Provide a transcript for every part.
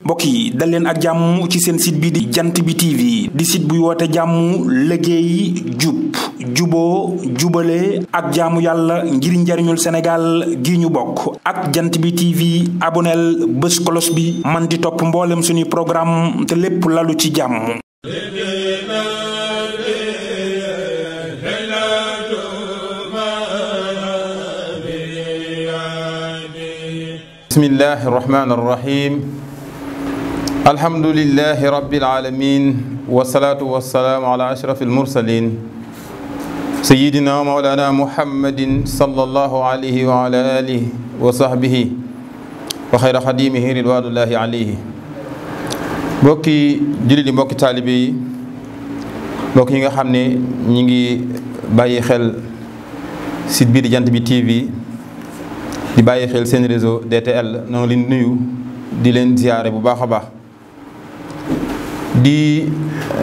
mbokk yi dal leen ak jàmm ci seen site bi di jant bi TV di site buy woote jàmm liggéey jub juboo jubale ak jaamu yàlla ngir njariñul Sénégal gi ñu bokk ak jant bi TV aboneel bés kolos bi man di topp mboolem suñuy programme te lépp lalu ci jàmm. bismillahi rahmaani rahim. alhamdulillahi rabbil alamin wasalaatu wasalaamu ala ashrafil mursalin sayyidina wa mawlana muhammadin sallallahu alayhi wa ala alihi wa sahbihi wa xayra xadimihi ridwanullahi alayhi. mbokki jullit yi mbokki taalibe yi mbokk yi nga xam ne ñi ngi bàyyi xel site bi di jant bi TV di bàyyi xel seen réseau DTL noo leen nuyu di leen ziyaare bu baax a baax di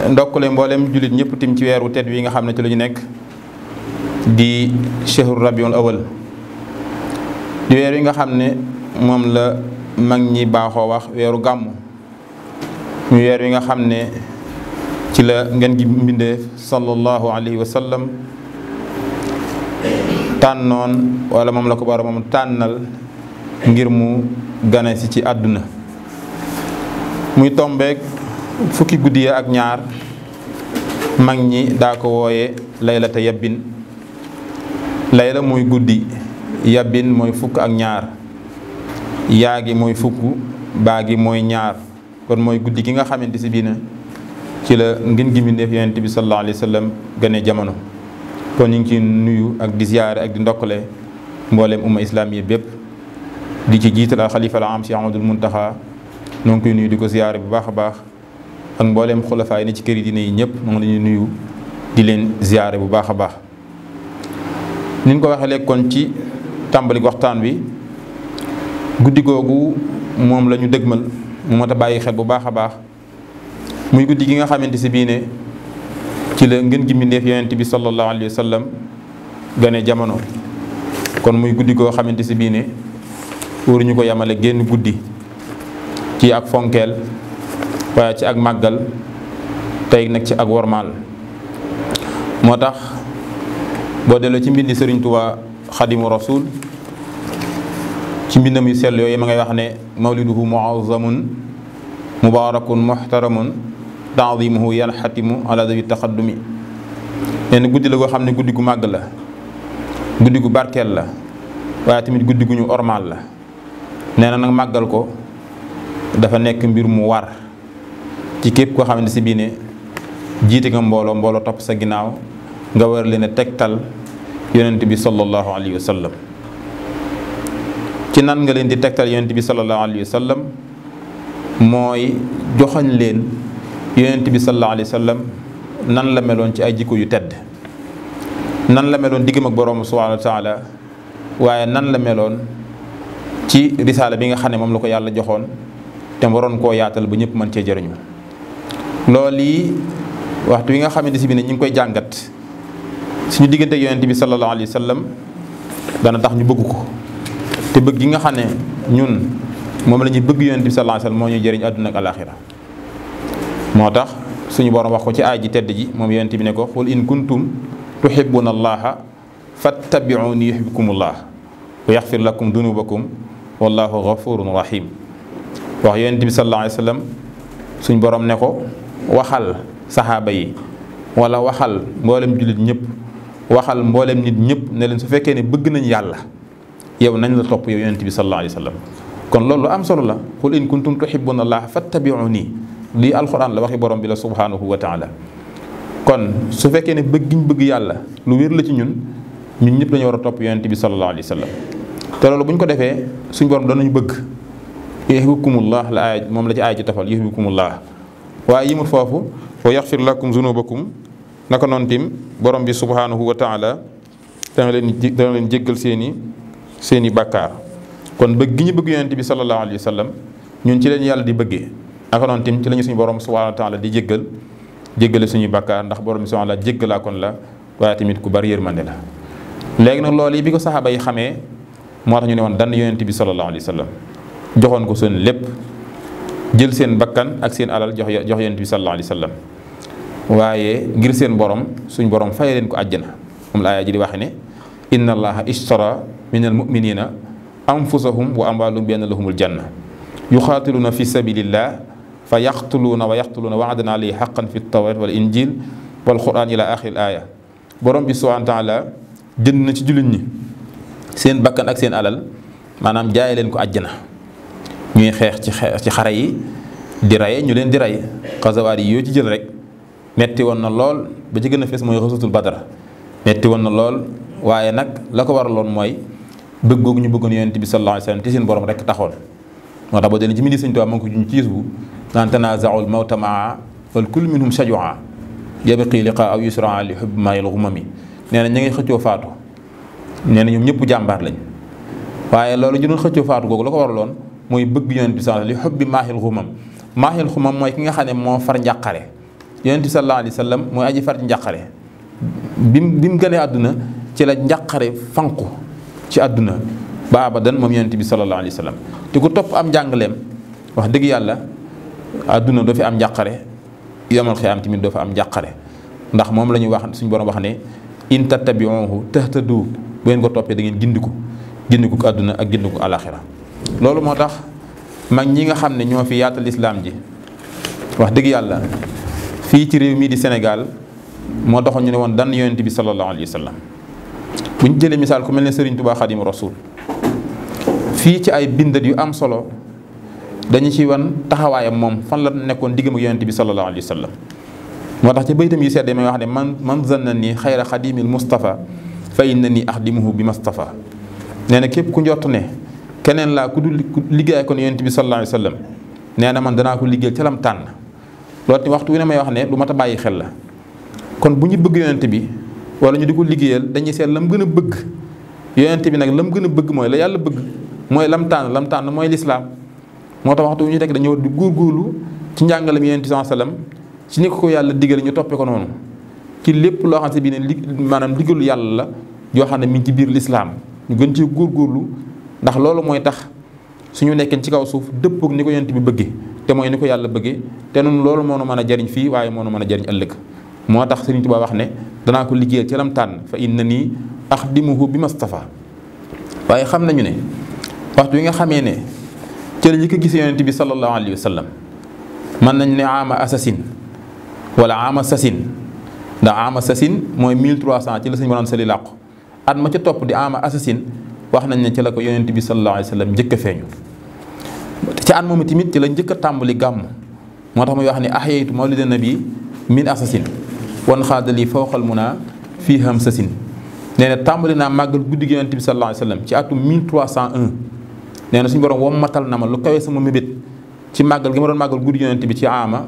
ndokkale mboolem jullit ñëpp tim ci weeru tedd wi nga xam ne ci la ñu nekk di shahru rabiul awal di weer wi nga xam ne moom la mag ñi baaxoo wax weeru gàmmu ñu weer wi nga xam ne ci la ngeen gi mbindeef sallallahu alayhi wa sallam tànnoon wala moom la ko bara moom tànnal ngir mu gane si ci àdduna muy tombeek fukki guddi ak ñaar mag ñi daa ko wooye laylata yabbin. layla mooy guddi, yabbin mooy fukk ak ñaar, yaa gi mooy fukk, baa gi mooy ñaar. kon mooy guddi gi nga xamante si bii na ci la ngeen gi mbindéef yonent bi sallallahu alayhi wa sallam gane jamono. kon ñu ngi ci nuyu ak di ziyaare ak di ndokkale mbooleem umma islam yi bépp di ci jiital al xalifa al am Cheikh Ahmadul Muntaxa noo ngi koy nuyu di ko ziyaare bu baax a baax ak mbooleem xulafaa yi ne ci kër yi dina yi ñëpp moom la ñuy nuyu di leen ziyaare bu baax a baax. ni ñu ko waxee léegi kon ci tàmbali waxtaan wi guddi googu moom la ñu dëgmal mu mat a bàyyi xel bu baax a baax muy guddi gi nga xamante si bii ne ci la ngeen gi mbindéef yonent bi sallallahu alayhi wa sallam gane jamono. kon muy guddi goo xamante si bii ne waruñu ko yamale génn guddi ci ak fonkeel waaye ci ak màggal tey nag ci ak wormaal. moo tax boo delloo ci mbindi Sëriñ Tuubaa Xadimu Rasuul ci mbindam yu sell yooyu ma ngay wax ne mawliduhu muazzamun mubaarakun muhtaramun ta'zimuhu yanxatimu ala dawi taqaddumi. nee na guddi la goo xam ne guddi gu màgg la, guddi gu barkeel la, waaye tamit guddi gu ñu ormaal la. nee na nag màggal ko dafa nekk mbir mu war ci képp koo xamante si bii ne jiite nga mbooloo topp sa ginnaaw nga war leen a tegtal yonent bi sallallahu alayhi wa sallam. ci nan nga leen di tegtal yonent bi sallallahu alayhi wa sallam mooy joxañ leen yonent bi sallallahu alayhi wa sallam nan la meloon ci ay jikko yu tedd, nan la meloon diggam ak borom subhanahu wa taala, waaye nan la meloon ci risaala bi nga xam ne moom la ko yàlla joxoon te waroon koo yaatal ba ñëpp mën cee jëriñu. loolu yi waxtu wi nga xamante si bi ne ñu ngi koy jàngat suñu diggante yonent bi sallallahu alayhi wa sallam dana tax ñu bëgg ko, te bëgg gi nga xam ne ñun moom la ñuy bëgg yonent bi sallallahu alayhi wa sallam moo ñuy jëriñ àdduna ak alaaxira. moo tax suñu borom wax ko ci aay ji tedd ji moom yonent bi ne ko qul in kuntum tuhibbuna allaha fattabi'uni yuhibbukumullah wa yaxfir lakum dunubakum wallahu ghafurun rahim. wax yonent bi sallallahu alayhi wa sallam suñ borom ne ko waxal saxaaba yi wala waxal mboolem jullit ñëpp, waxal mboolem nit ñëpp ne leen su fekkee ne bëgg nañ yàlla yow nañ la topp yow yonent bi sallallahu alayhi wa sallam. kon loolu lu am solo la. qul in kuntum tuhibbuna allaha fattabi'uni lii alxuraan la, waxi borom bi la subhanahu wa taala. kon su fekkee ne bëgg giñ bëgg yàlla lu wér la ci ñun ñëpp dañu war a topp yonent bi sallallahu alayhi wa sallam. te loolu bu ñu ko defee suñ borom danañu bëgg. yuhibbukumullah la aaya moom la ci aaya ci tafal yuhibbukumullah. waaye yimut foofu wa yaxfir lakum zunubakum naka noonu tim borom bi subhanahu wa taala dana leen jéggal seeni bàkkaar. kon bëgg gi ñu bëgg yonent bi sallallahu alayhi wa sallam ñun ci leen yàlla di bëggee, naka noonu tim ci lañu suñu borom subhanahu wa taala di jéggale suñuy bàkkaar, ndax borom bi subhanahu wa taala jéggalaa kon la waaye tamit ku bari yërmande la. léegi nag loolu yi bi ko saxaaba yi xamee moo tax ñu ne woon dann yonent bi sallallahu alayhi wa sallam joxoon ko seen lépp jël seen bakkan ak seen alal jox yonent bi sallallahu alayhi wa sallam waaye ngir seen borom suñ borom faye leen ko àjjana. moom la aaya ji di waxe ne inna allaha ishtara min al muminina anfusahum wa amwaalahum bi anna lahumul janna yuqaatiluuna fi sabilillah fa yaqtuluuna wa yaqtuluuna wa'dan alayhi haqqan fi tawrat wal injil wal quran ila axiril aaya. borom bi subhaanahu wa taala jënd na ci jullit ñi seen bakkan ak seen alal maanaam jaaye leen ko àjjana ñuy xeex ci xare yi di rey ñu leen di rey. xasawaat yi yoo ci jël rek metti woon na lool ba ci gën a fees mooy xasatul badar metti woon na lool waaye nag la ko waraloon mooy bëgg googu ñu bëggoon yonent bi sallallahu alayhi wa sallam te seen borom rek taxoon. moo tax boo dee ci mindi Sëñ Tuubaa ma ngi ko juñ ci gis bu naan tanaazaul mawta maa wal kullu minhum shajua yabqi liqa aw yusra li hubb maa yalghumami. nee na ña ngay xëccoo faatu nee na ñoom ñëpp jàmbaar lañ waaye loolu ñu doon xëccoo faatu googu la ko waraloon mooy bëgg yonent bi sallallahu li hubbi maahil xumam. maahil xumam mooy ki nga xam ne moo far njàqare. yonent bi sallallahu alayhi wa sallam mooy aji far ci njàqare. bi mu gënee àdduna ci la njàqare fanqu ci àdduna ba abadan moom yonent bi sallallahu alayhi wa sallam. te ku topp am njàngaleem wax dëgg yàlla àdduna doo fi am njàqare yomal xiyaam tamit doo fa am njàqare ndax moom la ñuy wax suñu borom wax ne in tattabi'uhu tahtadu bu ngeen ko toppee da ngeen gindiku ko àdduna ak gindiku alaxira. loolu moo tax mag ñi nga xam ne ñoo fi yaatal lislaam ji wax dëgg yàlla fii ci réew mii di Sénégal moo taxoon ñu ne woon dann yonent bi sallallahu alayhi wa sallam. bu ñu jëlee misaal ku mel ne Serigne Touba Xaadimu Rasuul fii ci ay bindat yu am solo dañu ci wan taxawaayam moom fan la nekkoon diggam ak yonent bi sallallahu alayhi wa sallam. moo tax ci baytam yu sedd may wax ne man zanna nii xayra xadimil Mustafa fa inna nii axdimuhu bi Mustafa. nee na képp ku njort ne keneen laa ku dul liggéey kon yonent bi sallallahu alayhi wa sallam nee na man danaa ko liggéeyal ca lam tànn. loolu waxtu wi ne may wax ne lu mat a bàyyi xel la kon bu ñu bëgg yonent bi wala ñu di ko liggéeyal dañuy seet lam gën a bëgg yonent bi nag lam gën a bëgg mooy la yàlla bëgg mooy lam tànn mooy lislaam. moo tax waxtu wu ñu teg dañoo di góorgóorlu ci njàngalam yonent bi sallallahu alayhi wa sallam ci ni ko yàlla digal ñu toppee ko noonu ci lépp loo xam ne bii ne maanaam digalu yàlla la yoo xam ne mi ngi ci biir lislaam ñu gën ci góorgóorlu ndax loolu mooy tax suñu nekkee ci kaw suuf dëppook ni ko yonent bi bëggee te mooy ni ko yàlla bëggee te noonu loolu moo nu mën a jariñ fii waaye moo nu mën a jariñ ëllëg. moo tax Sëriñ Tuubaa wax ne danaa ko liggéeyal ci lam tànn fa inna nii axdimuhu bi Mustafa. waaye xam nañu ne waxtu wi nga xamee ne ci la njëkk a gis yonent bi sallallahu alayhi wa sallam mën nañ ne ama assasine wala ama sasin ndax ama sasin mooy 1300 ci la Sëñ Mor Sali làqu at ma ca topp di ama assasine wax nañ ne ci la ko yonent bi sallallahu alayhi wa sallam njëkk a feeñu. ci at moomu tamit ci la njëkk a tàmbali gàmm moo tax muy wax ne ahyaytu mawlida nabi min assasine wan xaadali fawqal muna fii ham sasin. nee na tàmbali naa màggal guddi gi yonent bi sallallahu alayhi wa sallam ci atum 1301 nee na suñu borom wommatal na ma lu kawee sama mébét ci màggal gi ma doon màggal guddi gi yonent bi ci ama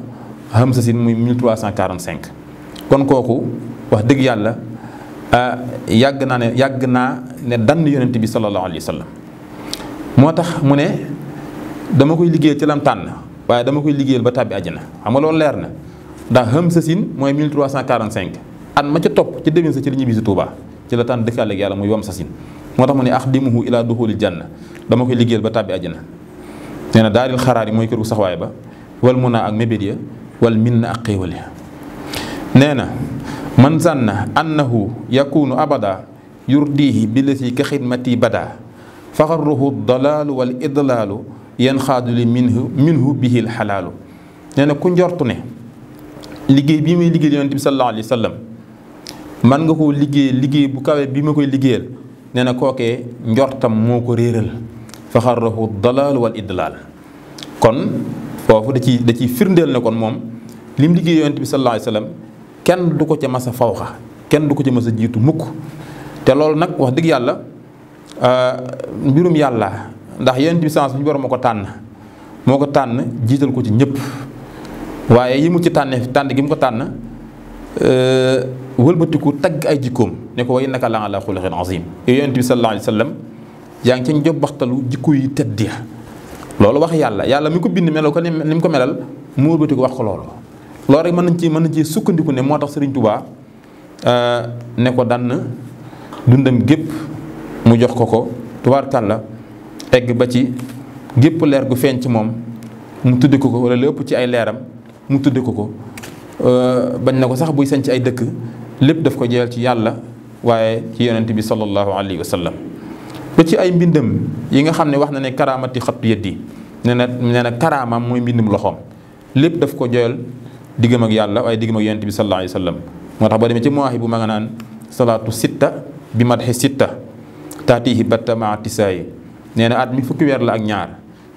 ham sasin muy 1345. kon kooku wax dëgg yàlla yàgg naa ne dann yonent bi sallallahu alayhi wa sallam. moo tax mu ne dama koy liggéeyal ci lam tànn waaye dama koy liggéeyal ba tàbbi àjjana xam nga loolu leer na ndax xam sa sin mooy 1345 at ma ca topp ci déwén sa ci la ñibbi si Touba ci la tànn dëkkaale ak yàlla muy wam sa sin. moo tax mu ne axdimuhu ila duxulil janna dama koy liggéeyal ba tàbbi àjjana. nee na daaril xaraar yi mooy kër gu saxwaay ba wal mun naa ak mébét ya wal min na ak xéewal ya. nee na man zanna annahu yakunu abada yurdihi billati ka xidmati bada faxarruhu dalaalu wal idlaalu yan xaaduli minhu bihil xalaalu. nee na ku njortu ne liggéey bii may liggéeyal yonent bi sallallahu alayhi wa sallam man nga koo liggéey bu kawe bi ma koy liggéeyal nee na kookee njortam moo ko réeral faxarruhu dalaalu wal idlaal. kon foofu da ciy firndeel ne kon moom lim liggéey yonent bi sallallahu alayhi wa sallam kenn du ko ca mas a fawxa kenn du ko ca mas a jiitu mukk. te loolu nag wax dëgg yàlla mbirum yàlla ndax yonent bi sans suñu borom moo ko tànn jiital ko ci ñëpp waaye yi mu ci tànn gi mu ko tànn wëlbatiku tagg ay jikkoom ne ko wa innaka la ala xuluqin azim. yow yonent bi sallallahu alayhi wa sallam yaa ngi ca njobbaxtalu jikko yi tedd ya loolu wax yàlla mi ko bind meloo ko ni mu ko melal mu wëlbatiku wax ko loolu rek mën nañ ci sukkandiku ne moo tax Serigne Touba ne ko dann dundam gépp mu jox ko tubaarkàlla egg ba ci gépp leer gu feeñ ci moom mu tudde ko wala lépp ci ay leeram mu tudde ko bañ na ko sax buy sañ ci ay dëkk lépp daf ko jël ci yàlla waaye ci yonent bi sallallahu alayhi wa sallam ba ci ay mbindam yi nga xam ne wax na ne karaamati xattu yeddi nee na karaamam mooy mbindum loxoom lépp daf ko joyal diggam ak yàlla waaye diggam ak yonent bi sallallahu alayhi wa sallam moo tax boo demee ci mawaahi bu ma nga naan salaatu sitta bi madhi sitta taatihi batta maa tisaayi nee na at mi fukki weer la ak ñaar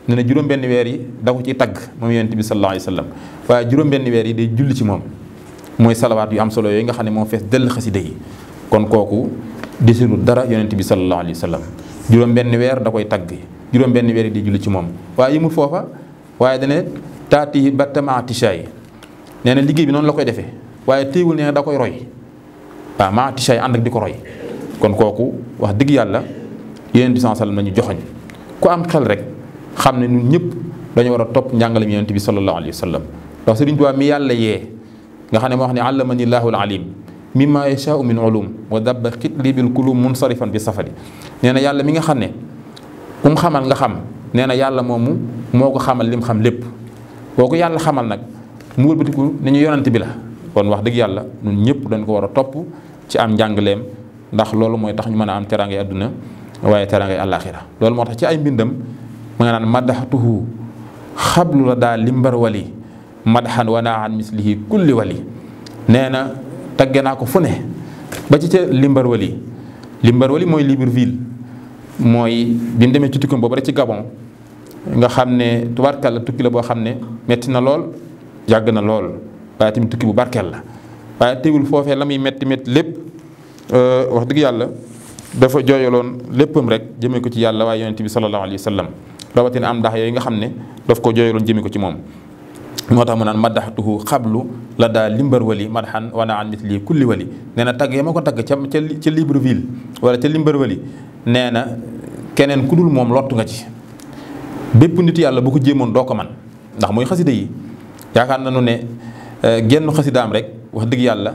nee na juróom-benn weer yi da ko ci tagg moom yonent bi sallallahu alayhi wa sallam waaye juróom-benn weer yi day julli ci moom mooy salawaat yu am solo yooyu nga xam ne moo fees dell xasida yi kon kooku desilu dara yonent bi sallallahu alayhi wa sallam juróom-benn weer da koy tagg juróom-benn weer yi di julli ci moom waaye yimul foofa waaye dane taatihi batta maa tisaayi nee na liggéey bi noonu la koy defee waaye téewul nee na da koy roy waaw maa tisaayi ànd ak di ko roy kon kooku wax dëgg yàlla yonent bi sallallahu alayhi wa sallam la ñu joxoñ ku am xel rek xam ne ñun ñëpp dañu war a topp njàngalem yonent bi sallallahu alayhi wa sallam ndax Sëriñ Tuubaa mi yàlla yee nga xam ne moo wax ne allamani llaahu al-alim mimma yashaa'u min ulum wa dabba xitli bil kulum munsarifan bi safari nee na yàlla mi nga xam ne ku mu xamal nga xam nee na yàlla moomu moo ko xamal lim xam lépp boo ko yàlla xamal nag mu wëlbatiku ne ñu yonent bi la kon wax dëgg yàlla ñun ñëpp dañ ko war a topp ci am njàngaleem ndax loolu mooy tax ñu mën a am teraangay àdduna waaye teraangay àllaaxira loolu moo tax ci ay mbindam ma nga naan madaxtuhu xablu la daal limbar wali madaxan wanaaxan mislihi kulli wali nee na tagge naa ko fu ne ba ci ca limbar wali mooy Libreville mooy bi mu demee ci tukkam boobu rek ci Gabon nga xam ne tubaarkàlla tukki la boo xam ne metti na lool yàgg na lool waaye tamit tukki bu barkeel la waaye teewul foofee la muy metti lépp wax dëgg yàlla dafa jooyaloon léppam rek jëmee ko ci yàlla waaye yonent bi sallallahu alayhi wa sallam rawatina am ndax yooyu nga xam ne daf ko jooyaloon jëmee ko ci moom moo tax mu naan madaxtuhu xablu la daa limbar wali madxan wana an misli kulli wali nee na tagg ya ma ko tagg ca Libreville wala ca limbar wali nee na keneen ku dul moom lottu nga ci bépp nit yàlla bu ko jéemoon doo ko man ndax mooy xasida yi yaakaar nañu ne genn xasidaam rek wax dëgg yàlla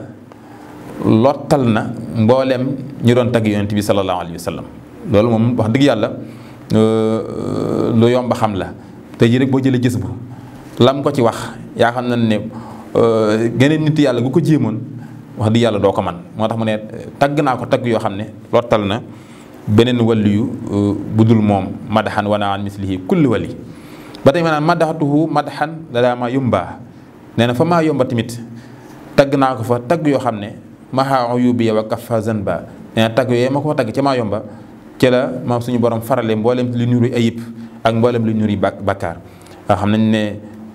lottal na mboolem ñu doon tagg yonent bi sallallahu alayhi wa sallam loolu moom wax dëgg yàlla lu yomba xam la te ji rek boo jëlee gis bu lam ko ci wax yaa xam na ne geneen nit yàlla gu ko jéemoon wax dëgg yàlla doo ko man moo tax mu ne tagg naa ko tagg yoo xam ne lottal na beneen waliyu bu dul moom madaxan wana an mislihi kulli wali ba tey ma naan madaxatuhu madaxan la daa maa yombaa nee na fa maa yomba tamit tagg naa ko fa tagg yoo xam ne maha uyubi wa kafa zanba nee na tagg yooyu ma ko fa tagg ca maa yomba ci la maam suñu borom farale mboolem li nuru ayib ak mboolem li nuru bakkaar nga xam nañ ne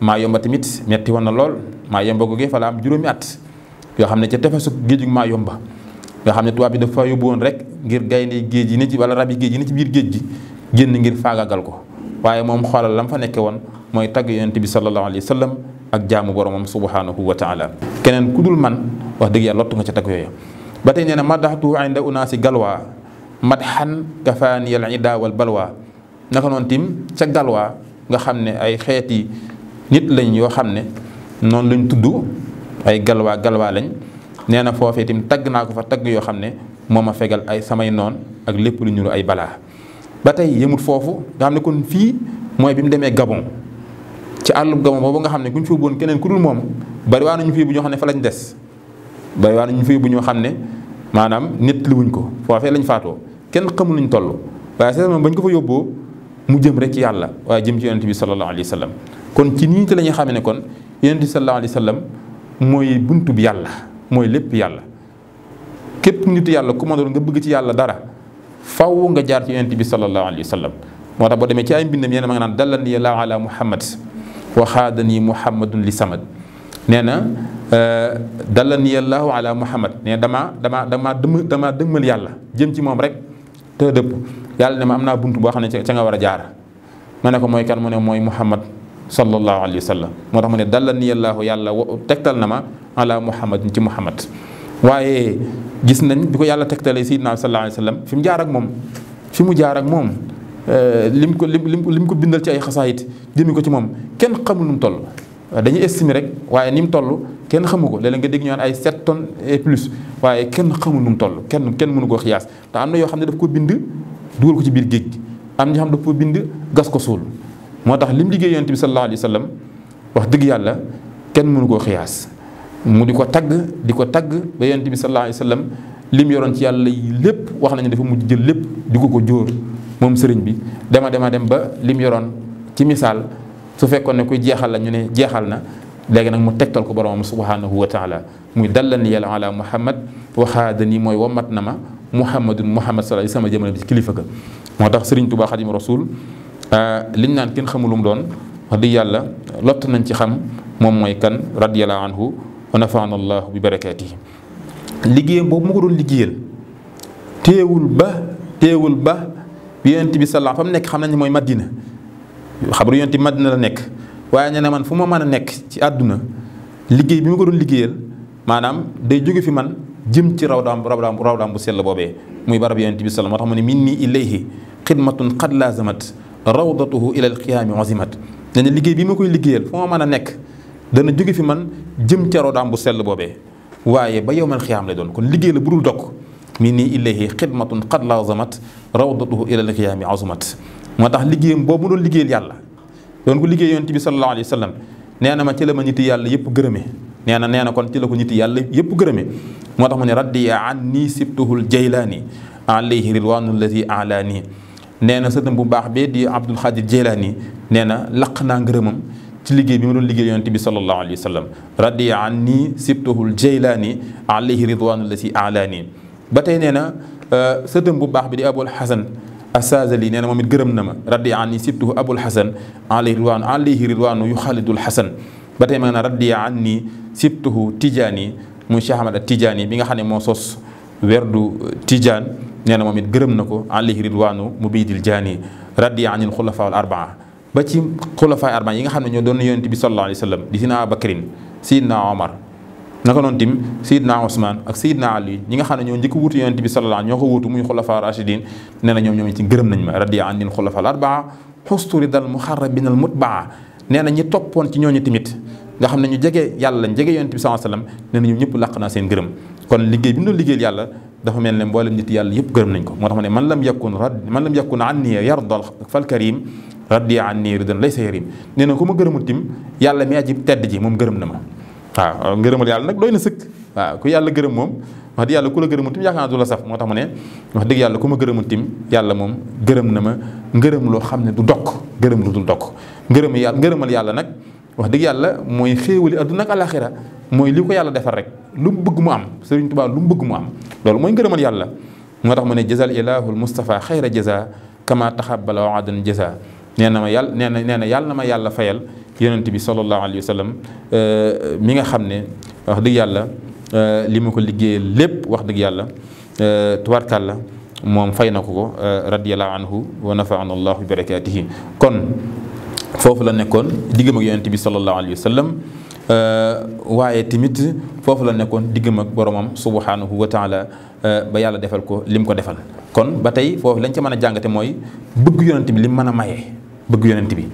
maa yomba tamit metti woon na lool maa yomba googee fa la am juróomi at yoo xam ne ca tefesu géejug maa yomba nga xam ne tubaab bi dafa yóbbu woon rek ngir gaynde géej yi ne ci wala rab yi géej yi ne ci biir géej gi génn ngir faagagal ko waaye moom xoolal lam fa nekke woon mooy tagg yonent bi sallallahu alayhi wa sallam ak jaamu boromam subhanahu wa taala keneen ku dul man wax dëgg yàlla lottu nga ca tagg yooyu ba tey nee na madaxtu inda unaasi galwaa madxan kafaani al ida wal balwa naka noonu tim ca galwaa nga xam ne ay xeeti nit lañ yoo xam ne noonu lañ tudd ay galwaa lañ nee na foofee tim tagg naa ko fa tagg yoo xam ne moo ma fegal ay samay noon ak lépp lu ñuru ay balaa ba tey yemut foofu nga xam ne kon fii mooy bi mu demee Gabon ci àllub Gabon boobu nga xam ne ku ñu fi yóbbuwoon keneen ku dul moom bari waa nañu fi bu ñoo xam ne fa lañ des bari waa nañu fi bu ñoo xam ne maanaam nit li wuñ ko foofee lañ faatoo kenn xamul luñ toll waaye c'est bañ ko fa yóbboo mu jëm rek ci yàlla waaye jëm ci yonent bi sallallahu alayhi wa sallam kon ci nii te la ñuy xamee ne kon yonent bi sallallahu alayhi wa sallam mooy buntu bi yàlla mooy lépp yàlla képp nit yàlla ku ma doon nga bëgg ci yàlla dara faw nga jaar ci yonent bi sallallahu alayhi wa sallam moo tax boo demee ci ay mbindam yéen ma nga naan dallani yàlla ala muhammad wa xaadani muhammadun li samad nee na dallani yàlla ala muhammad nee na damaa dëgmal yàlla jëm ci moom rek te dëpp yàlla ne ma am naa buntu boo xam ne ca nga war a jaar ma ne ko mooy kan mu ne mooy muhammad sallallahu alayhi wa sallam moo tax mu ne dallani yàlla tegtal na ma ala muhammad ci muhammad waaye gis nañ bi ko yàlla tegtalee sayyidina sallallahu alayhi wa sallam fi mu jaar ak moom fi mu jaar ak moom lim ko bindal ci ay xasaayit jëmi ko ci moom kenn xamul nu mu toll dañuy estimer rek waaye ni mu toll kenn xamu ko léeg-léeg nga dégg ñu naan ay 7 tonnes et plus waaye kenn xamul nu mu toll kenn mënu koo xiyaas te am na yoo xam ne daf ko bind dugal ko ci biir géej gi am na ñoo xam ne daf ko bind gas ko suul moo tax lim liggéey yonent bi sallallahu alayhi wa sallam wax dëgg yàlla kenn mënu koo xiyaas mu di ko tagg ba yonent bi sallallahu alayhi wa sallam lim yoroon ci yàlla lépp wax nañu dafa mujj jël lépp di ko jóor moom sëriñ bi dem ba lim yoroon ci misaal su fekkoon ne kuy jeexal la ñu ne jeexal na léegi nag mu tegtal ko boromam subhanahu wa taala muy dallani yàlla ala muhammad waxaadani mooy wamat na ma muhammadun muhammad sallallahu alayhi sama jëmale bi ci kilifa ga moo tax sëriñ Tuubaa Xaadimu Rasuul liñ naan kenn xamul lu mu doon wax dëgg yàlla lott nañ ci xam moom mooy kan radiyallahu anhu wa nafaana allahu bi barakaatihi liggéeyam boobu mu ko doon liggéeyal teewul ba bi yonent bi sallallahu fa mu nekk xam nañ mooy Madina xabaru yonent bi Madina la nekk waaye nee na man fu ma mën a nekk ci àdduna liggéey bi ma ko doon liggéeyal maanaam day jóge fi man jëm ci rawdaam bu sell boobee muy barab yonent bi sallallahu moo tax mu ne minni ilayhi xidmatun qad laazamat rawdatuhu ila alqiyaami azimat nee na liggéey bi ma koy liggéeyal fu ma mën a nekk dana jóge fi man jëm ca rawdaam bu sell boobee waaye ba yowmal xiyaam lay doon kon liggéey la bu dul dokk minni ilayhi xidmatun qad laazamat rawdatuhu ila alqiyaami azimat moo tax liggéeyam boobu mu doon liggéeyal yàlla doon ko liggéey yonent bi sallallahu alayhi wa sallam nee na ma ci la ma ñitti yàlla yëpp gërëme nee na kon ci la ko ñitti yàlla yëpp gërëme moo tax mu ne raddiya anni sibtuhul jaylaani alayhi ridwaanu alladi alaani nee na sëtam bu baax bee di Abdul Xaadir Jaylaani nee na laq naa ngërëmam ci liggéey bi ma doon liggéey yonent bi sallallahu alayhi wa sallam raddiya anni sibtuhul jaylaani alayhi ridwaanu alladi alaani ba tey nee na sëtam bu baax bi di Abul Xasan Assaazali nee na moom it gërëm na ma raddiya anni sibtuhu Abul Xasan alayhi ridwaanu yu xaalidul Xasan ba tey ma ne raddiya anni sibtuhu Tijaani muy Cheikh Ahmad Tijaani bi nga xam ne moo sos werdu Tijaan nee na moom it gërëm na ko alayhi ridwaanu mubiidil jaani raddiya anil xulafaa al arbaa ba ci xulafaa arbaa yi nga xam ne ñoo doon yonent bi sallallahu alayhi wa sallam di Sidina Abubakrin Sidina Omar naka noonu tim Sidina Ousmane ak Sidina Ali ñi nga xam ne ñoo njëkk wuutu yonent bi sallallahu ñoo ko wuutu muy xulafaa rashidin nee na ñoom ci gërëm nañ ma raddiya anil xulafaa al arbaa xustu ridal muxarrabin al mutbaa nee na ñi toppoon ci ñooñu tamit nga xam ne ñu jege yàlla lañ jege yonent bi sallallahu alayhi wa sallam nee na ñoom ñëpp làq naa seen gërëm kon liggéey bi mu doon liggéeyal yàlla dafa mel ne mboolem nit yàlla yëpp gërëm nañ ko moo tax ma ne man lam yakun anni yardal fal karim raddiya anni ridan laysa yarim nee na ku ma gërëmul tim yàlla mi aji tedd ji moom gërëm na ma waaw ngërëmal yàlla nag doy na sëkk waaw ku yàlla gërëm moom wax dëgg yàlla ku la gërëmul tim yaakaar naa du la saf moo tax mu ne wax dëgg yàlla ku ma gërëmul tim yàlla moom gërëm na ma ngërëm loo xam ne du dokk gërëm lu dul dokk ngërëmal yàlla nag wax dëgg yàlla mooy xéewali adduna ak alaxira mooy li ko yàlla defar rek lu mu bëgg mu am Sëriñ Tuubaa lu mu bëgg mu am loolu mooy ngërëmal yàlla moo tax mu ne jazal ilahul Mustafa xayra jaza kama taxabbala waadan jaza nee na yàlla na ma yàlla fayal yonent bi sallallahu alayhi wa sallam mi nga xam ne wax dëgg yàlla li ma ko liggéeyee lépp wax dëgg yàlla tubaarkàlla moom fay na ko radiyallahu anhu wa nafaana allahu bi barakaatihi kon foofu la nekkoon diggam ak yonent bi sallallahu alayhi wa sallam waaye tamit foofu la nekkoon diggam ak boromam subhanahu wa taala ba yàlla defal ko lim ko defal kon ba tey foofu lañ ca mën a jàngate mooy bëgg yonent bi lim mën a maye bëgg yonent bi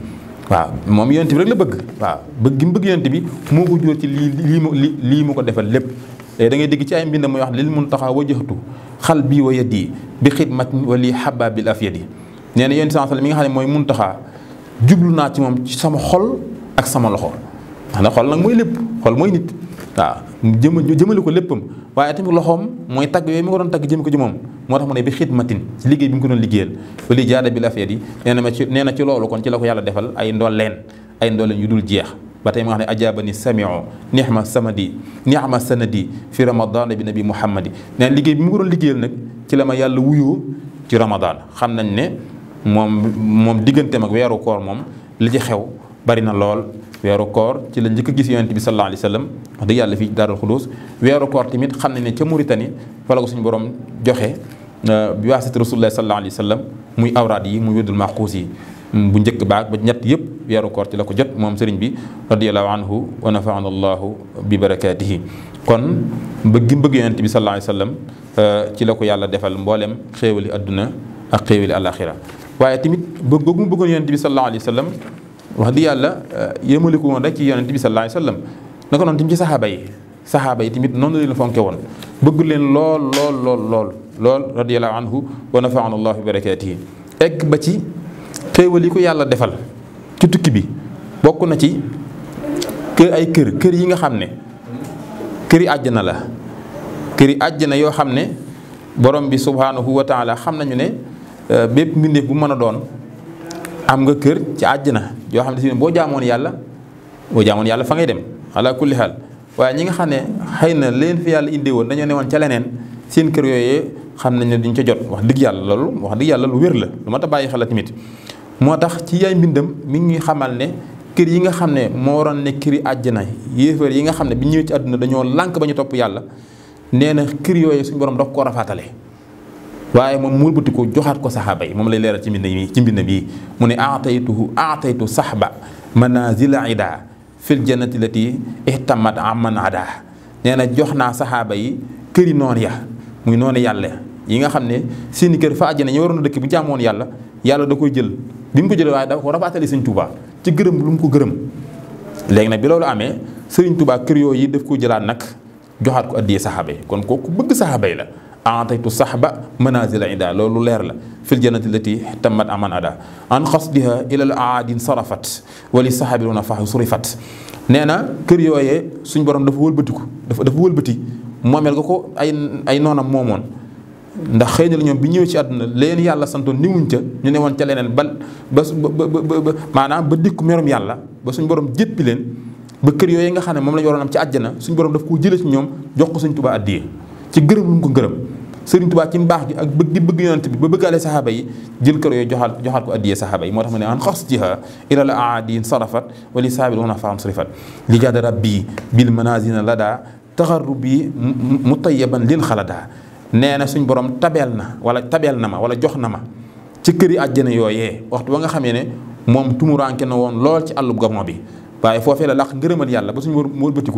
waaw moom yonent bi rek la bëgg waaw bëgg gi mu bëgg yonent bi moo ko jural ci lii mu ko defal lépp da ngay dégg ci ay mbind muy wax lil muntaxa wajjahtu xal bii wa yadi bi xidmat wali hababil afyadi nee na yonent sallallahu alayhi wasallam mi nga xam ne mooy muntaxa jublu naa ci moom ci sama xol ak sama loxo ndax xol nag mooy lépp xol mooy nit waaw jëmale ko léppam waaye tamit loxoom mooy tagg yooyu mi ko doon tagg jëm ko ci moom moo tax mu ne bi xidmatin ci liggéey bi mu ko doon liggéeyal wali jaada bil afyadi nee na ci loolu kon ci la ko yàlla defal ay ndolleen yu dul jeex ba tey ma nga xam ne ajaabani sami'u nihma samadi nihma sanadi fi ramadan bi nabi muhammadi nee na liggéey bi mu ko doon liggéeyal nag ci la ma yàlla wuyoo ci ramadan xam nañ ne moom digganteem ak weeru koor moom li ci xew bari na lool weeru koor ci la njëkk a gis yonent bi sallallahu alayhi wa sallam wax dëgg yàlla fii Daarul Xudoos weeru koor tamit xam nañ ne ca Mauritanie fa la ko suñu borom joxe bi waasiti Rasulullah sallallahu alayhi wa sallam muy awraad yi muy wérdul maxuus yi bu njëkk baag ba ñett yëpp weeru koor ci la ko jot moom sëriñ bi radiyallahu anhu wa nafaana allahu bi barakaatihi kon bëgg yonent bi sallallahu alayhi wa sallam ci la ko yàlla defal mboolem xéewali adduna ak xéewali alaxira waaye tamit bëgg mu bëggoon yonent bi sallallahu alayhi wa sallam wax dëgg yàlla yéemale ko woon rek ci yonent bi sallallahu alayhi wa sallam naka noonu tamit ci saxaaba yi tamit noonu la leen fonke woon bëgg leen lool radiyallahu anhu wa nafaana allahu bi barakaatihi egg ba ci xéewal yi ko yàlla defal ci tukki bi bokk na ci kër yi nga xam ne këri àjjana la këri àjjana yoo xam ne borom bi subhanahu wa taala xam nañu ne bépp mbindeef bu mën a doon am nga kër ci àjjana yoo xam ne si boo jaamoon yàlla fa ngay dem ala kulli xaal waaye ñi nga xam ne xëy na leen fi yàlla indi woon dañoo newoon ca leneen seen kër yooyee xam nañ ne duñ ca jot wax dëgg yàlla lu wér la lu ma ta bàyyi xel la tamit moo tax ci yaay mbindam mi ngi xamal ne kër yi nga xam ne moo waroon ne këri àjjana yéefar yi nga xam ne bi ñëwee ci àdduna dañoo lànk ba ñu topp yàlla nee na kër yooyu suñu borom daf koo rafaatale waaye moom mu wëlbati ko joxaat ko saxaaba yi moom lay leeral ci mbind bi mu ne aataytu saxba manazila ida fil jannati lati ihtamat aman ada nee na jox naa saxaaba yi këri noonu ya muy noonu yàlla yi nga xam ne seeni kër fa àjjana ñu waroon a dëkk bu jaamoon yàlla da koy jël bi mu ko jëlee waaye da ko rafaatale Sëriñ Tuubaa ci gërëm lu mu ko gërëm léegi nag bi loolu amee Sëriñ Tuubaa kër yooyu yi daf ko jëlaat nag joxaat ko addiyee saxaaba yi kon kooku bëgg saxaaba yi la aataytu saxba manazila ida loolu leer la fil jannati lati tammat aman ada an xasdiha ilal aadin sarafat wali saxaabiruna faxu surifat nee na kër yooyee suñ borom dafa wëlbati moomeel nga ko ay noonam moomoon ndax xëy na la ñoom bi ñëwee ci àdduna leen yàlla santoon niwuñ ca ñu ne woon ca leneen maanaam ba dikku merum yàlla ba suñ borom jéppi leen ba kër yooyu nga xam ne moom la ñu waroon am ci àjjana suñ borom daf koo jëlee ci ñoom jox ko Sëriñ Tuubaa addiyee ci gërëm lu mu ko gërëm Sëriñ Tuubaa ci mbaax gi ak bëgg yonent bi ba bëggaale saxaaba yi jël kër yooyu joxaat ko addiyee saxaaba yi moo tax mu ne an xasdiha ilal aadin sarafat wali saabil wana faam sarifat li jaada rabbi bil manazina lada taxarrubi mutayyaban lil xalada nee na suñ borom tabeel na ma wala jox na ma ci këri àjjana yooyee waxtu ba nga xamee ne moom tumuranke na woon lool ci àllub Gabon bi waaye foofee la laq ngërëmal yàlla ba suñu wëlbati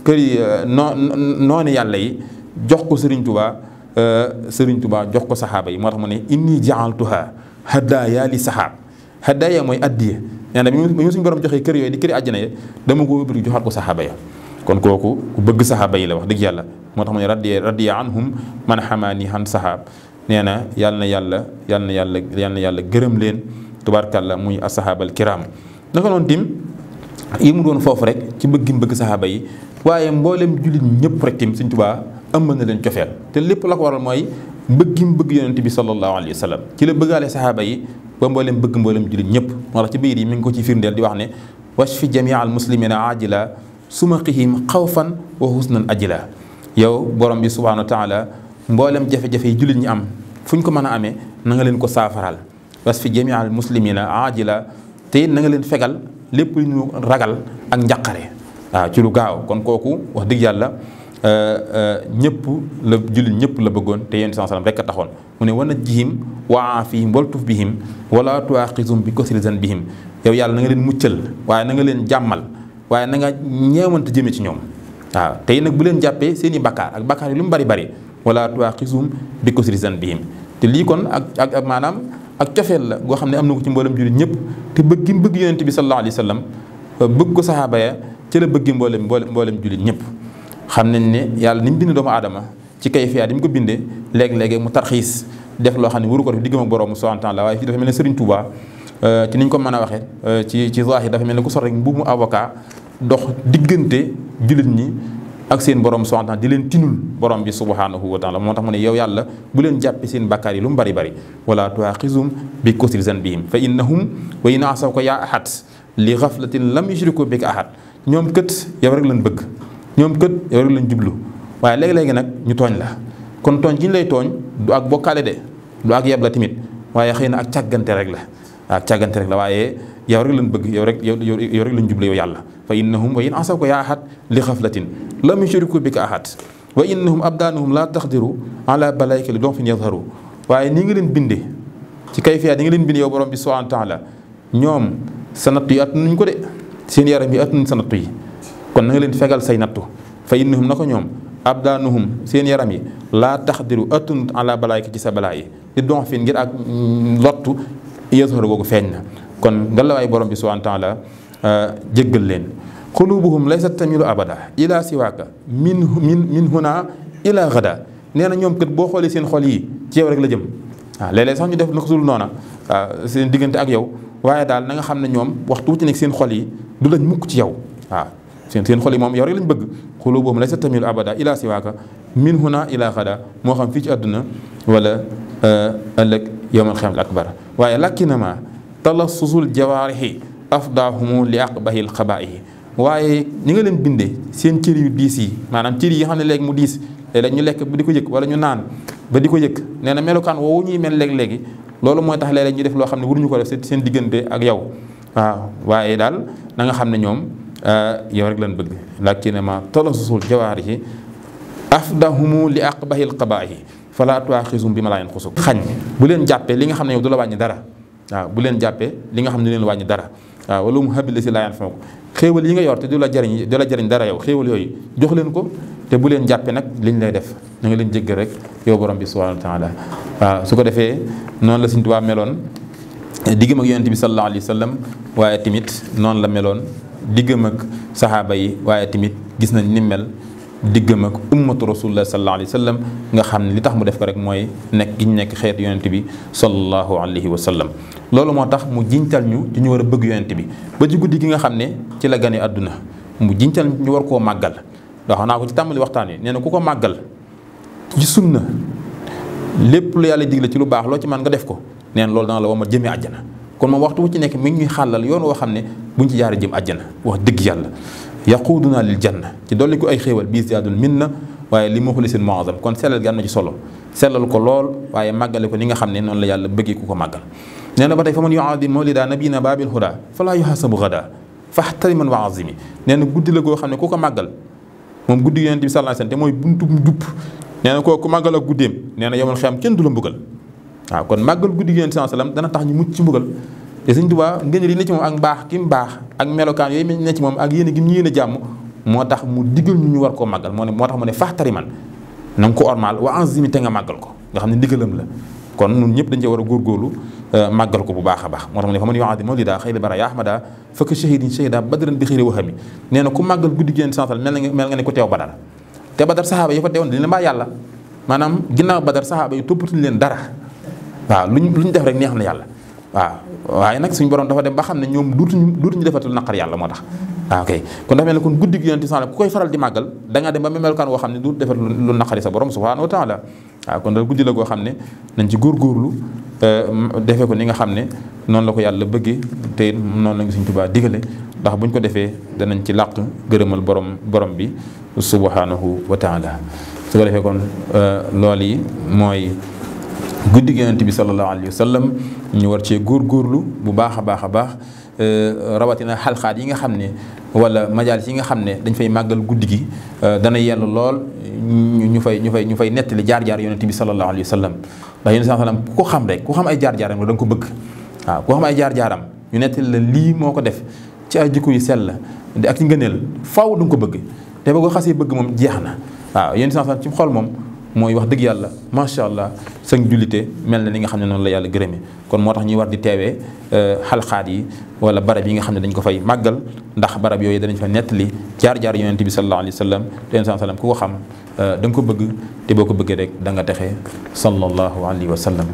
këri noonu yàlla yi jox ko Sëriñ Tuubaa jox ko saxaaba yi moo tax mu ne inni jaaltuha hadaya li saxaab hadaya mooy addiye nee na bi mu suñu borom joxee kër yooyu di këri àjjana yi dama ko wëlbati joxaat ko saxaaba ya kon kooku ku bëgg saxaaba yi la wax dëgg yàlla moo tax mu ne radiya anhum man xamaani han saxaab nee na yàlla na yàlla gërëm leen tubaarkàlla muy asahaabal kiram naka noonu tim yi mu doon foofu rek ci bëgg saxaaba yi waaye mboolem jullit ñëpp rek tim Sëriñ Tuubaa ëmb na leen cofeel te lépp la ko waral mooy bëgg yonent bi sallallahu alayhi wa sallam ci la bëggaale saxaaba yi ba mboolem jullit ñëpp moo tax ci biir yi mi ngi ko ci firndeel di wax ne washfi jamia al muslimina ajila sumaqihim xawfan wa husnan ajila yow borom bi subhanahu wa taala mboolem jafe-jafe yi jullit ñi am fu ñu ko mën a amee na nga leen ko saafaral wasfi jamia al muslimina ajila te it na nga leen fegal lépp lu ñu ragal ak njaqare waaw ci lu gaaw kon kooku wax dëgg yàlla jullit ñëpp la bëggoon te yéen sallam rek a taxoon mu ne wan najjihim wa aafihim waltuf bihim wala tuaqizum bi kasri zanbihim yow yàlla na nga leen muccal waaye na nga leen jàmmal waaye na nga ñeewante jëme ci ñoom waaw tey nag bu leen jàppee seen i bakkaar ak bakkaar yi lu mu bari wala tuaqizum bi kasri zanbihim te lii kon ak maanaam ak cofeel la goo xam ne am na ko ci mboolem jullit ñëpp te bëgg yonent bi sallallahu alayhi wa sallam bëgg ko saxaaba ya ci la bëgg mboolem jullit ñëpp xam nañ ne yàlla ni mu bind doomu aadama ci kayfiyaat yi mu ko bindee léeg-léeg mu tarxiis def loo xam ne waru ko def diggam ak borom subhanahu wa taala waaye fii dafa mel ne Serigne Touba ci niñ ko mën a waxee ci zahir dafa mel ne ku sol rek mbuumu avocat dox diggante jullit ñi ak seen borom subhanahu wa taala di leen tinul borom bi subhanahu wa taala moo tax mu ne yow yàlla bu leen jàppe seen bakkaar yi lu mu bari wala tuaqizum bi kasri zanbihim fa innahum wa in asawka yaa ahad li ghaflatin lam yushriku bika ahad ñoom kët yow rek lañ bëgg ñoom kët yow rek lañ jublu waaye léegi-léegi nag ñu tooñ la kon tooñ gi ñu lay tooñ du ak bokkaale de du ak yeb la tamit waaye xëy na ak càggante rek la waaye yow rek lañ bëgg yow rek lañ jublu yow yàlla fa innahum wa in asawka yaa ahad li ghaflatin lam yushriku bika ahad wa innahum abdaanuhum la taqdiru ala balayka li donfin yadharu waaye ni nga leen binde ci kayfiyaat yi nga leen binde yow borom bi subhanahu wa taala ñoom sa nattu yi attanuñ ko de seen yaram yi attanuñ sa nattu yi kon na nga leen fegal say nattu fa innahum na ko ñoom abdaanuhum seen yaram yi laa taqdiru attanut ala balayka ci sa balaa yi li donfin ngir ak lottu yadharu googu feeñ na kon ngalawaay borom bi subhanahu wa taala jéggal leen xulubuhum laysat tamilu abada ila siwaaka min huna ila gada nee na ñoom kat boo xoolee seen xol yi ci yow rek la jëm waaw léeg-léeg sax ñu def naka sul noona waaw seen diggante ak yow waaye daal na nga xam ne ñoom waxtu wu ci nekk seen xol yi du lañ mukk ci yow waaw seen xol yi moom yow rek lañ bëgg xuluubuhum laysa tamiilu abada ila siwaaka min huna ila xada moo xam fii ci àdduna wala ëllëg yawmal xiyaamatil akbar waaye lakinama talassusul jawaarihi afdaahumu li aqbahil xabaa'ihi waaye ñi nga leen bindee seen cër yu diis yi maanaam cër yi nga xam ne léegi mu diis léeg-léeg ñu lekk ba di ko yëg wala ñu naan ba di ko yëg nee na melokaan woowu ñuy mel léeg-léegi loolu mooy tax léeg-léeg ñu def loo xam ne waruñu ko def seen diggante ak yow waaw waaye daal na nga xam ne ñoom yow rek lañ bëgg lakinama talassusul jawaarihi afdahumu li aqbahil xabaa'ihi fala tuaxisum bi ma laa yanqusu xañ bu leen jàppee li nga xam ne yow du la wàññi dara waaw bu leen jàppee li nga xam ne du leen wàññi dara waaw wala mu habila si laa yanfa'u xéewal yi nga yor te du la jariñ dara yow xéewal yooyu jox leen ko te bu leen jàppee nag liñ lay def na nga leen jéggal rek yow borom bi subhanahu wa taala waaw su ko defee noonu la Sëñ Tuubaa meloon diggam ak yonent bi sallallahu alayhi wa sallam waaye tamit noonu la meloon diggam ak saxaaba yi waaye tamit gis nañ ni mel diggam ak ummatu rasulullah sallallahu alayhi wa sallam nga xam ne li tax mu def ko rek mooy nekk gi ñu nekk xeet yonent bi sallallahu alayhi wa sallam loolu moo tax mu jintal ñu ci ñu war a bëgg yonent bi ba ci guddi gi nga xam ne ci la gane àdduna mu jintal ñu war koo màggal wax naa ko ci tàmbali waxtaan wi nee na ku ko màggal ci sunna lépp lu yàlla digle ci lu baax loo ci mën nga def ko nee na loolu dana la woo ma jëmee àjjana kon moom waxtu wu ci nekk mi ngi ñuy xàllal yoon woo xam ne buñ ci jaaree jëm àjjana wax dëgg yàlla yaquuduna lil janna ci dolli ko ay xéewal bii ziyaadul minna waaye li muxlisin mu'azzam kon sellal gi am na ci solo sellal ko lool waaye màggale ko ni nga xam ne noonu la yàlla bëggee ku ko màggal nee na ba tey fa man yu'azzim mawlida nabiyina babil huda falaa yuhasabu gada fahtariman wa azimi nee na guddi la goo xam ne ku ko màggal moom guddi yonent bi sallallahu alayhi wasallam te mooy buntu jub nee na kooku màggal ak guddeem nee na yawmal xiyaam kenn du la mbugal waaw kon màggal guddi yonent sallallahu alayhi wasallam dana tax ñu mucc ci mbugal te Sëñ Tuubaa ngeen li ne ci moom ak mbaax ki mu baax ak melokaan yooyu ne ci moom ak yéene gi ñu yéene jàmm moo tax mu digal ñu war koo màggal moo tax mu ne fahtariman na nga ko ormaal wa azimi te nga màggal ko nga xam ne ndigalam la kon ñun ñëpp dañ cee war a góorgóorlu màggal ko bu baax a baax moo tax mu ne fa man yu'azzim mawlida xayri bara ya ahmada fakk shahidin shahida badran bi xëyri waxami nee na ku màggal guddi gi sansal mel nga ne ko teew badar te badar saxaaba yi fa teewoon dañ leen mbaa yàlla maanaam ginnaaw badar saxaaba yi toppatuñ leen dara waaw luñ def rek neex na yàlla waaw waaye nag suñu borom dafa dem ba xam ne ñoom duutuñu defatul naqar yàlla moo tax waaw ok kon dafa mel ne kon guddi gi yonent ku koy faral di màggal da nga dem ba melokaan woo xam ne duut defat lu naqari sa borom subhanahu wa taala waaw kon daal guddi la goo xam ne nañ ci góorgóorlu defee ko ni nga xam ne noonu la ko yàlla bëggee te noonu la nga Sëñ Tuubaa digale ndax buñ ko defee danañ ci làq gërëmal borom bi subhanahu wa taala su ko defee kon loolu yi mooy guddi gi yonent bi sallallahu alayhi wa sallam ñu war cee góorgóorlu bu baax a baax a baax rawatina xalxaat yi nga xam ne wala majaalis yi nga xam ne dañ fay màggal guddi gi dana yell lool ñu fay nettali jaar-jaar yonent bi sallallahu alayhi wa sallam ndax yonent sallallahu alayhi wa sallam ku ko xam rek ku xam ay jaar-jaaram da nga ko bëgg waaw ku xam ay jaar-jaaram ñu nettali la lii moo ko def ci ay jikko yu sell ak ci ngëneel faaw da nga ko bëgg te ba ko xasee bëgg moom jeex na waaw yonent sallallahu alayhi wa sallam ci xol moom mooy wax dëgg yàlla macha allah sa jullite mel na li nga xam ne noonu la yàlla gërëme kon moo tax ñuy war di teewee xalxaat yi wala barab yi nga xam ne dañ ko fay màggal ndax barab yooyu danañ fa nettali jaar-jaar yonent bi sallallahu alayhi wa sallam te yonent sallam ku ko xam da nga ko bëgg te boo ko bëggee rek da nga texe sallallahu alayhi wa sallam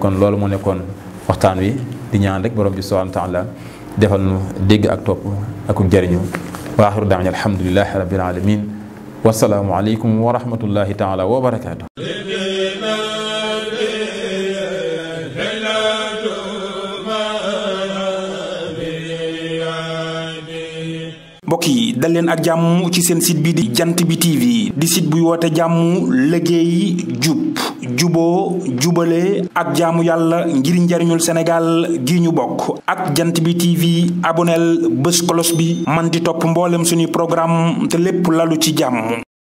kon loolu moo nekkoon waxtaan wi di ñaan rek borom bi subhanahu wa taala defal nu dégg ak topp ak jëriñu wa axiru da'waana alhamdulillahi rabbil alamin wasalaamu aleykum wa rahmatullahi taala wa barakaatu. mbokk yi dal leen ak jàmm ci seen site bi di jant bi TV di site buy woote jàmm liggéey jub juboo jubale ak jaamu yàlla ngir njariñul Sénégal gi ñu bokk ak jant bi TV aboneel bés kolos bi man di topp mboolem suñuy programme te lépp lalu ci jàmm